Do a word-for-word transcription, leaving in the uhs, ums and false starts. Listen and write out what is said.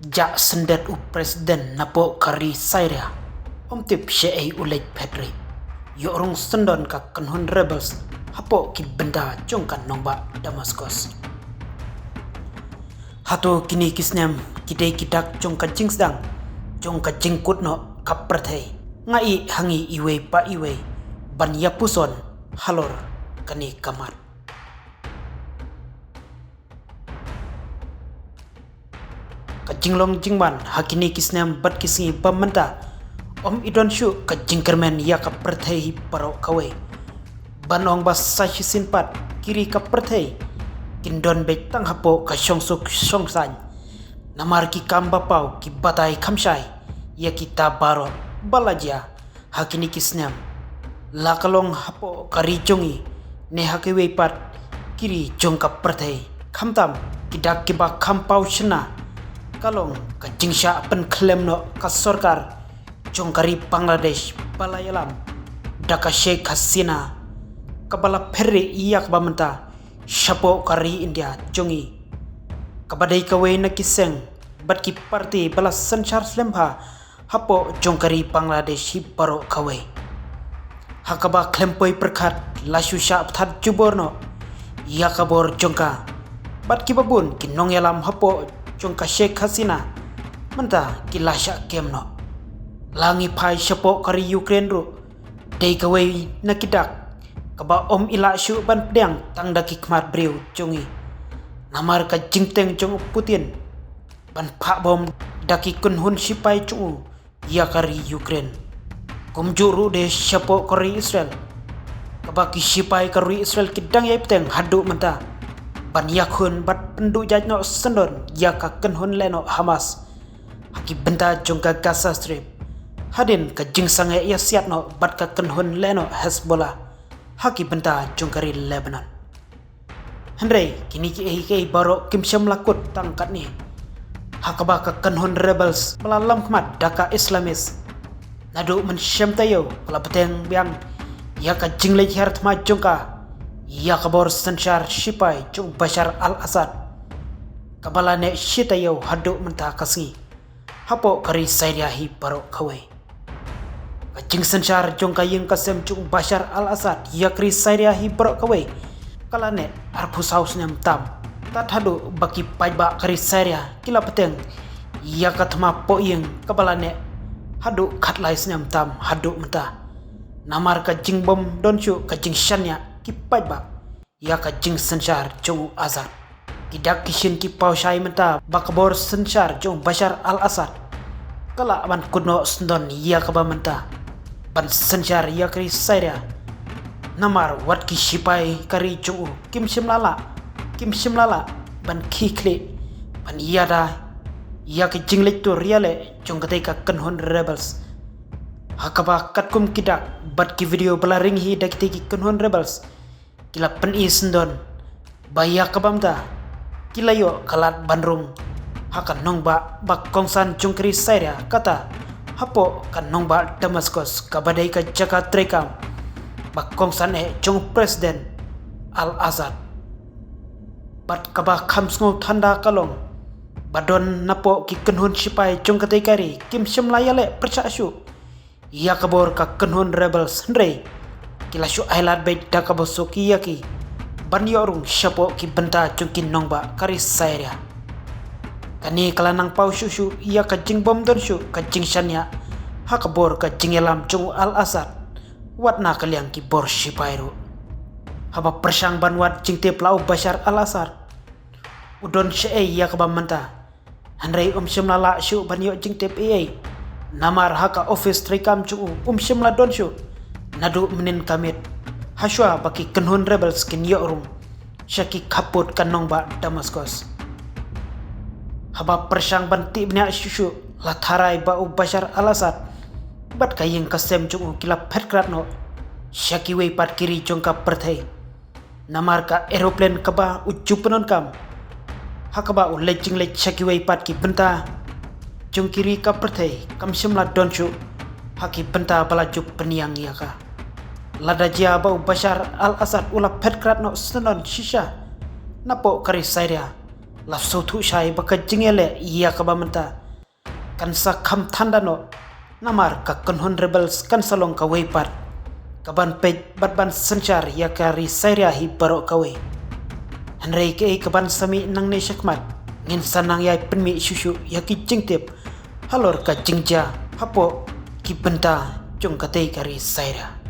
Jah syndet u president napoh ka ri Syria. Ym tip shaei u leit phet ri. Ïoh rung syndon ka kynhun rebels hapoh ki bynta jong ka nongbah Damascus. Hato kine ki snem ki dei ki dak jong ka jingsdang jong ka jingkut noh ka pyrthei? Nga ïeh ha ngi iwei pa iwei ban ïa puson halor kane ka mat. Ka jinglong jingman ha kine ki snem bad ki sngi ba mynta, ym i don shuh ka jingkyrmen ïa ka pyrthei hi baroh kawei. Ban ong ba sa shisien pat ki ri ka pyrthei kin don beit tang hapoh ka shongsuk shongsaiñ. Namar ki kam ba paw ki batai kham shai ïa kita baroh ba la jia ha kine ki snem, la ka long hapoh ka ri jong ngi ne ha kiwei pat ki ri jong ka pyrthei. Khamtam ki dak kiba kham paw shynna ka long ka jingshah pynkhlem noh ka sorkar jong ka ri Bangladesh ba la ïalam da ka Sheikh Hasina, kaba la phet ri ïa kaba mynta shapoh ka ri India jong ngi, kaba dei kawei na ki seng bad ki parti ba la synshar slem bha hapoh jong ka ri Bangladesh hi baroh kawei. Ha kaba khlem poi pyrkhat la shu shah pthat jubor noh ïa ka bor jong ka, bad kiba bun ki nongïalam hapoh jong ka Sheikh Hasina mynta ki la shah kem noh. La ngi phai shapoh ka ri Ukraine ruh, dei kawei na ki dak kaba ym i lah shuh ban pdiang tang da ki khmat briew jong ngi. Namar ka jingteng jong u Putin ban phah bom da ki kynhun shipai jong u ïa ka ri Ukraine. Kumjuh ruh de shapoh ka ri Israel, kaba ki shipai ka ri Israel ki dang ïai bteng haduh mynta ban ïakhun bad pynduh jait noh syndon ïa ka kynhun lehnoh Hamas ha ki bynta jong ka Gaza Strip, hadien ka jingsangeh ïasiat noh bad ka kynhun lehnoh Hezbollah ha ki bynta jong ka ri Lebanon. Hynrei kine kiei kiei baroh kim shym la kut tang katne, ha kaba ka kynhun rebels ba la lam khmat da ka Islamist, naduh mynshem taïew ka la bteng biang ïa ka jingleit hiar thma jong ka ïa ka bor synshar shipai jong Bashar al-Assad, kaba la neh shi taïew haduh mynta ka sngi hapoh ka ri Syria hi baroh kawei. Ka jingsynshar jong ka ïing ka sem jong Bashar al-Assad ïa ka ri Syria hi baroh kawei ka la neh arphew saw snem tam, tad haduh ba ki paidbah ka ri Syria ki la bteng ïa ka thma poh ïing kaba la neh haduh khatlai snem tam haduh mynta. Namar ka jingbym don shuh ka jingshaniah ki paidbah ïa ka jingsynshar jong u Assad. Ki dak ki shin ki paw shai mynta ba ka bor synshar jong Bashar al-Assad ka lah ban kut noh syndon ïa kaba mynta ban synshar ïa ka ri Syria. Namar wat ki shipai ka ri jong u kim shym la lah, kim shym la lah ban khie khlieh ban ïada ïa ka jingleit tur ïaleh jong katei ka kynhun rebels. Ha kaba katkum ki dak bad ki video ba la ring hi da kitei ki kynhun rebels, ki la pyni syndon ba ïa kaba mynta ki la ïoh ka lad ban rung ha ka nongbah ba kongsan jong ka ri Syria, kata hapoh ka nongbah Damascus kaba dei ka jaka treikam ba kongsan eh jong u President al-Assad. Bad kaba kham sngew thanda ka long ba don napoh ki kynhun shipai jong katei ka ri kim shym la ïaleh pyrshah shuh ïa ka bor ka kynhun rebels, hynrei ki la shu ailad beit da kaba suk ïa ki ban ïoh rung shapoh ki bynta jong ki nongbah ka ri Syria. Kane ka la nang paw shuh shuh ïa ka jingbym don shuh ka jingshaniah ha ka bor ka jingïalam jong u al-Assad, wat na ka liang ki bor shipai ruh. Haba pyrshang ban wad jingtip la u Bashar al-Assad u don shaei ïa kaba mynta, hynrei um shym la lah shuh ban ïoh jingtip ei ei. Namar ha ka office treikam jong u um shym la don shuh naduh mynnin ka miet, hashwa ba ki kynhun rebels kin ïoh rung sha ki khappud ka nongbah Damascus. Haba pyrshang ban tip bniah shuh shuh, la tharai ba u Bashar al-Assad bad ka ïing ka sem jong u ki la phet krad noh sha kiwei pat ki ri jong ka pyrthei. Namar ka aeroplane kaba u ju pyndonkam ha kaba u leit jingleit sha kiwei pat ki bynta jong ki ri ka pyrthei kam shym la don shuh ha ki bynta ba la ju pynïang ïa ka. Lada jia ba u Bashar al-Assad u la phet krad noh syndon shisha napoh ka ri Syria, La sngewthuh shai ba ka jingïaleh ïa kaba mynta kan sa kham than da noh, namar ka kynhun rebels kan sa long kawei pat kaban peit bad ban synshar ïa ka ri Syria hi baroh kawei. Hynrei kaei kaban sa mih nangne shakhmat, ngin sa nang ïai pynmih shuh shuh ïa ki jingtip halor ka jingjia hapoh ki bynta jong katei ka ri Syria.